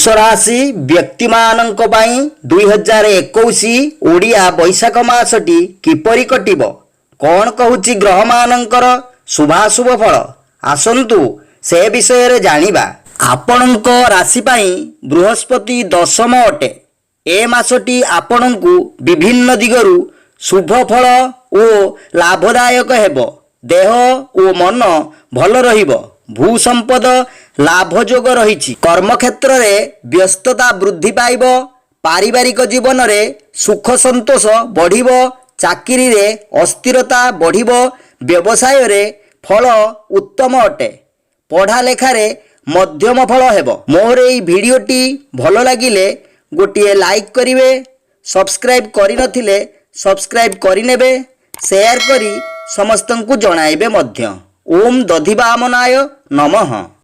ବୃଷରାଶି ବ୍ୟକ୍ତିମାନଙ୍କ ପାଇଁ 2021 ଓଡ଼ିଆ ବୈଶାଖ ମାସଟି କିପରି କଟିବ, କ'ଣ କହୁଛି ଗ୍ରହମାନଙ୍କର ଶୁଭାଶୁଭ ଫଳ, ଆସନ୍ତୁ ସେ ବିଷୟରେ ଜାଣିବା। ଆପଣଙ୍କ ରାଶି ପାଇଁ ବୃହସ୍ପତି ଦଶମ ଅଟେ। ଏ ମାସଟି ଆପଣଙ୍କୁ ବିଭିନ୍ନ ଦିଗରୁ ଶୁଭ ଫଳ ଓ ଲାଭଦାୟକ ହେବ। ଦେହ ଓ ମନ ଭଲ ରହିବ। ଭୂ ସମ୍ପଦ ଲାଭ ଯୋଗ ରହିଛି। କର୍ମକ୍ଷେତ୍ରରେ ବ୍ୟସ୍ତତା ବୃଦ୍ଧି ପାଇବ। ପାରିବାରିକ ଜୀବନରେ ସୁଖ ସନ୍ତୋଷ ବଢ଼ିବ। ଚାକିରିରେ ଅସ୍ଥିରତା ବଢ଼ିବ। ବ୍ୟବସାୟରେ ଫଳ ଉତ୍ତମ ଅଟେ। ପଢ଼ା ଲେଖାରେ ମଧ୍ୟମ ଫଳ ହେବ। ମୋର ଏଇ ଭିଡ଼ିଓଟି ଭଲ ଲାଗିଲେ ଗୋଟିଏ ଲାଇକ୍ କରିବେ। ସବସ୍କ୍ରାଇବ୍ କରିନଥିଲେ ସବସ୍କ୍ରାଇବ୍ କରିନେବେ। ସେୟାର କରି ସମସ୍ତଙ୍କୁ ଜଣାଇବେ ମଧ୍ୟ। ଓମ୍ ଦଧିବାମନାୟ ନମଃ।